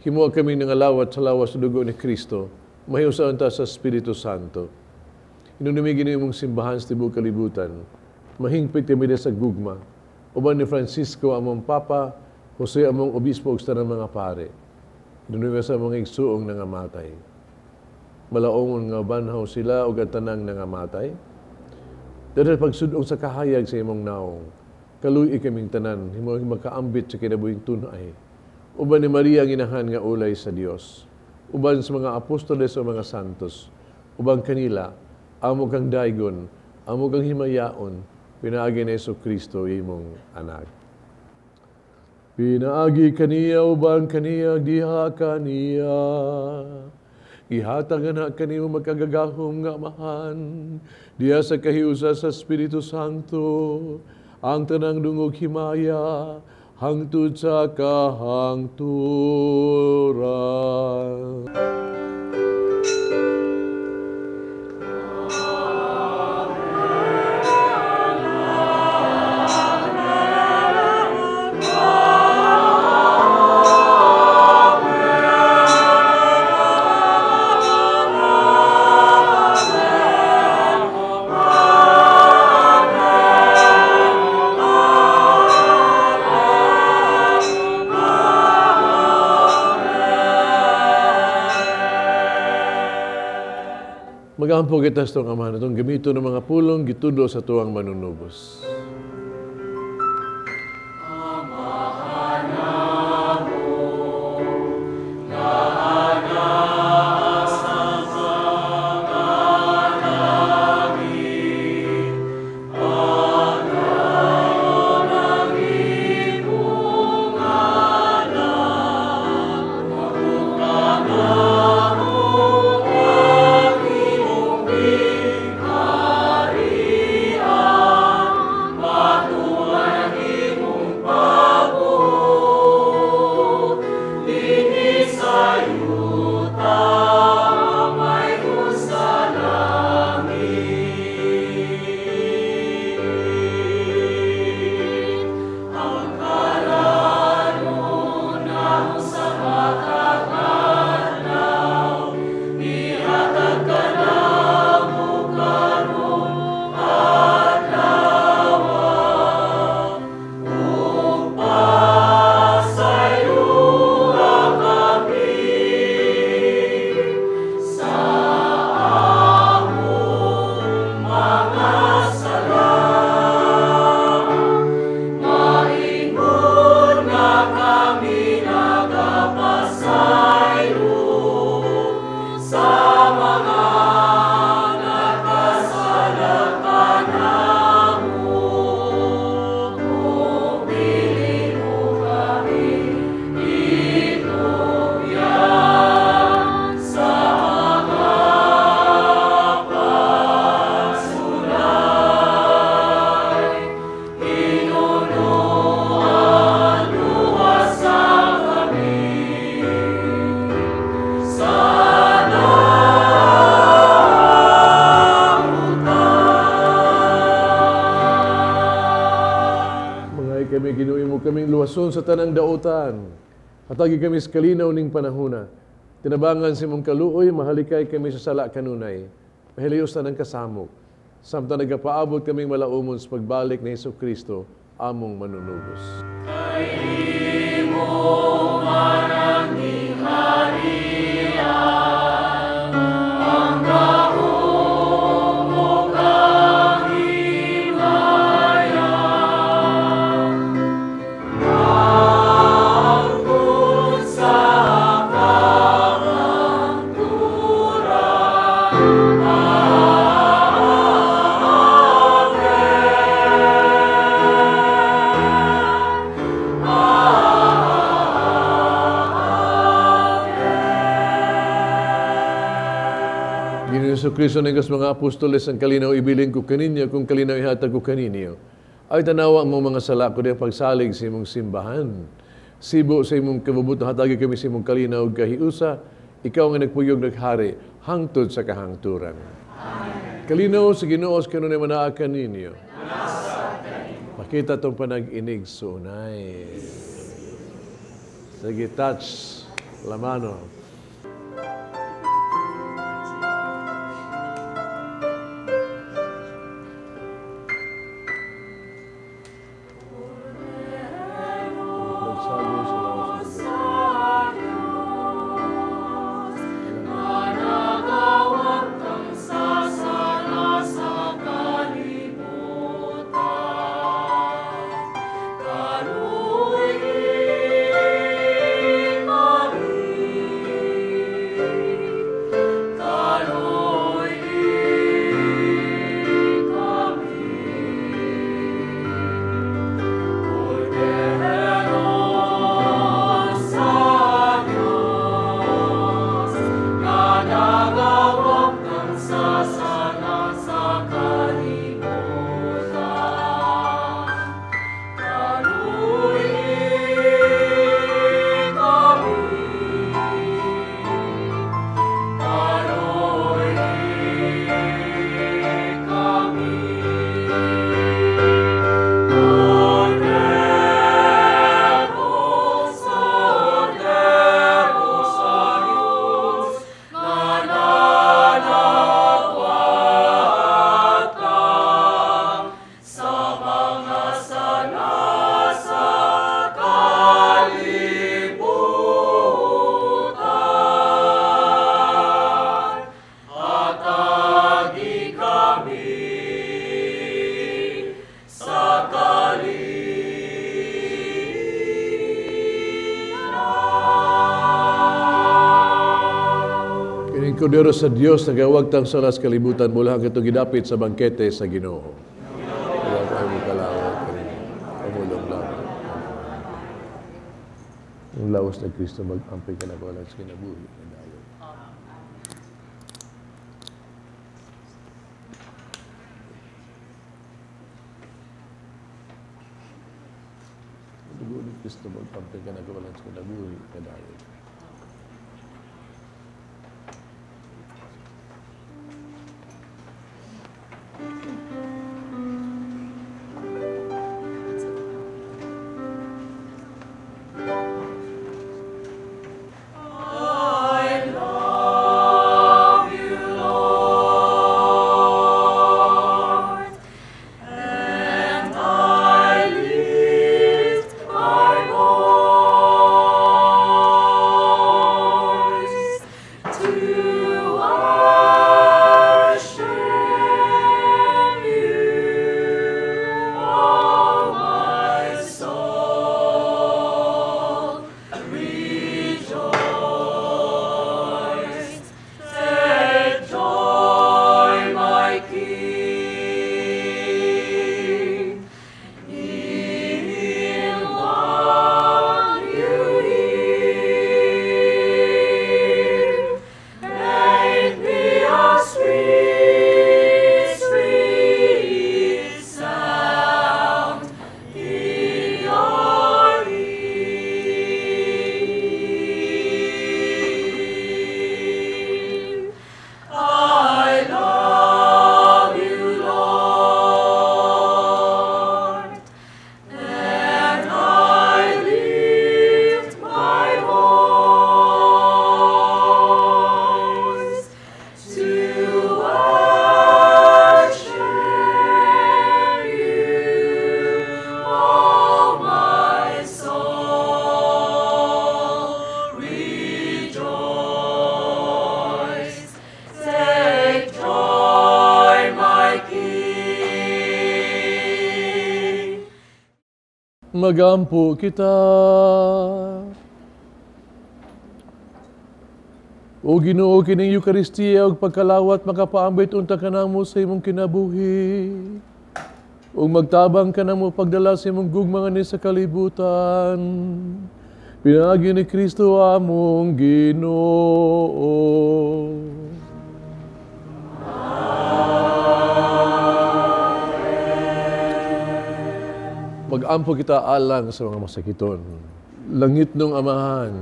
Himo kami nangalawat sa lawas sa dugo ni Kristo, mahiusaon ta sa Espiritu Santo. Hinumdumi Ginoo imong simbahan sa tibuok kalibutan, mahingpit kami sa gugma. Uban ni Francisco among Papa, Jose among Obispo ug sa tanang mga pare. Hinumdumi sa mga igsuong nangamatay. Malaongon nga banhaw sila ug ang tanang nangamatay. Dahil pagsudong sa kahayag sa imong naong, kaluy kaming tanan, himo makaambit sa kinabuhing tunay. Uban ni Maria ang inahan nga ulay sa Dios. Uban sa mga apostoles o mga santos, uban kanila, amo kang daygon, amo kang himayaon, pinaagi ni Hesus Kristo imong anak. Pinaagi kaniya uban kaniya diha kaniya. Ihatag na kanimo magkagagahom nga Amahan, diha sa kahiusa sa Espiritu Santo, ang tanang dungog himaya, hangtod sa kahangturan. Magampo kita sa itong Amahan, itong gamito ng mga pulong gitudo sa tuwang manunubos. Sa tanang dautan, hatagi kami sa kalinaw ning panahuna. Tinabangan sa imong kaluoy, mahalikay kami sa sala kanunay. Mahiliyos na ng kasamok. Samtang nagapaabot kaming malaumon sa pagbalik ni Hesus Kristo, among manunubos. Kay imo man ang harian, ang gahom ug ang himaya, hangtod sa kahangturan. Ginoong Kristo ng mga apostoles, ang kalinaw ibilin ko kaninyo, kung kalinaw ihatag ko kaninyo. Ay tanawa mo mga sala ko ang pagsalig sa imong simbahan. Sibo sa imong kabubut, hatagi kami sa imong kalinaw ug kahiusa, ikaw nga nagpuyog naghari hangtod sa kahangturan. Amen. Kalinaw sa Ginoo kanunay manaa kaninyo. Makita tong panag-inig sunay. Sige, touch la mano. Kordero sa Dios nagawagtang salas kalibutan mula katong gidapit sa bangkete sa Ginoo. Wala ko ay kalawat kaninyo. Pamulong lamang. Ang lawas na Kristo mag-ampay ka na wala sa kinabuhi. Dugo ni Kristo mag-ampay ka na wala sa kinabuhi. Magampo kita. O Ginoo, kining Eukaristiya ug pagkalawat makapaambit unta kanamo sa imong kinabuhi. Ug magtabang kanamo pagdala sa imong gugma nganhi sa kalibutan. Pinaagi ni Kristo among Ginoo. Magampo kita alang sa mga masakiton. Langitnong Amahan,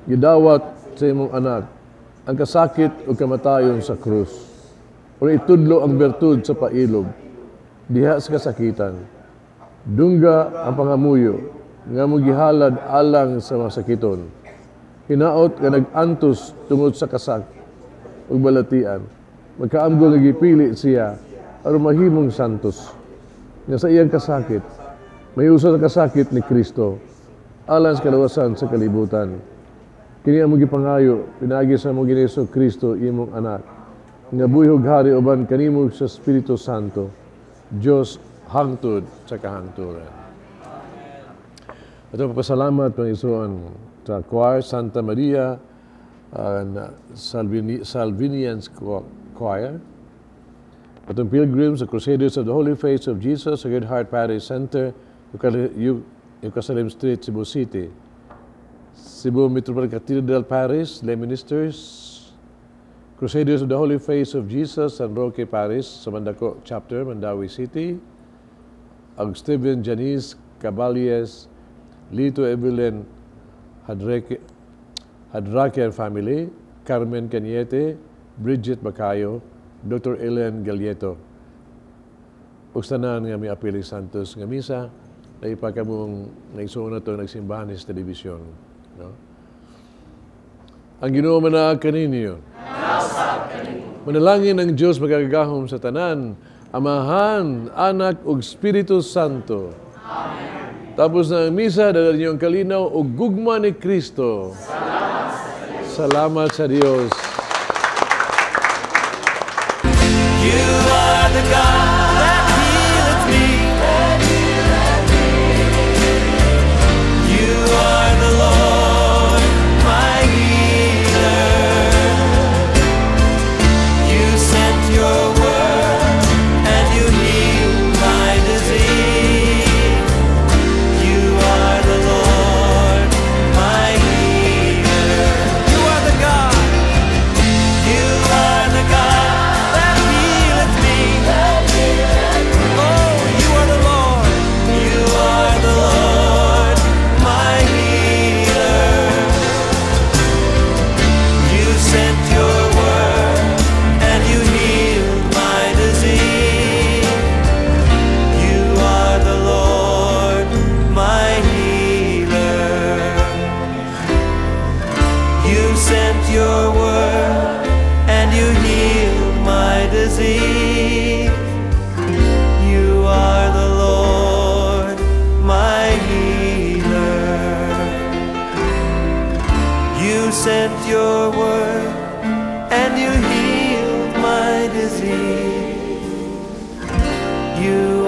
gidawat sa imong anak ang kasakit ug kamatayon sa krus. Ug itudlo ang bertud sa pailob diha sa kasakitan. Dungga ang pangamuyo nga mogihalad alang sa masakiton. Hinaot nga nag-antos tungod sa kasak ug balatian. Magkaamgo nga gipili siya aron mahimong santos. Nga sa iyang kasakit, may usa sa kasakit ni Kristo alang sa kalawasan sa kalibutan. Kini among gipangayo pinaagi sa among Ginoong Hesus Kristo, imong anak, nga buhi ug hari uban kanimo sa Espiritu Santo, Dios hangtod sa kahangturan. Ato pagpasalamat, mga igsoon, sa Choir Santa Maria and Salvinians Choir, atong pilgrims, the Crusaders of the Holy Face of Jesus, Sacred Heart Parish Center, Yucasalem Street, Cebu City, Cebu Metropolitan Cathedral Parish, lay ministers, Crusaders of the Holy Face of Jesus, San Roque Parish, sa Mandako Chapter, Mandaue City, ang Steven Janice Caballes, Lito Evelyn Hadrake, Hadrake and family, Carmen Cañete, Bridget Bacayo, Dr. Ellen Galieto. Ug tanan nga miapil Santos nga misa, na kamong naigsuon na to nagsimbahan sa telebisyon. No? Ang Ginoo manaag kaninyo. Manalangin ang Diyos makagagahom sa tanan, Amahan, Anak ug Espiritu Santo. Amen. Tapos na ang misa, dala niyo ang kalinaw ug gugma ni Kristo. Salamat sa Diyos. You are the God that healeth me. You are the Lord, my healer. You sent your word and you healed my disease. You are the Lord, my healer. You are the God. You are the God that healeth me. Oh, you are the Lord. You are the Lord, my healer. You sent your word and you healed my disease. You are the Lord, my healer. You sent your word and you healed my disease. You are the Lord, my healer. You sent your word and you healed my disease. You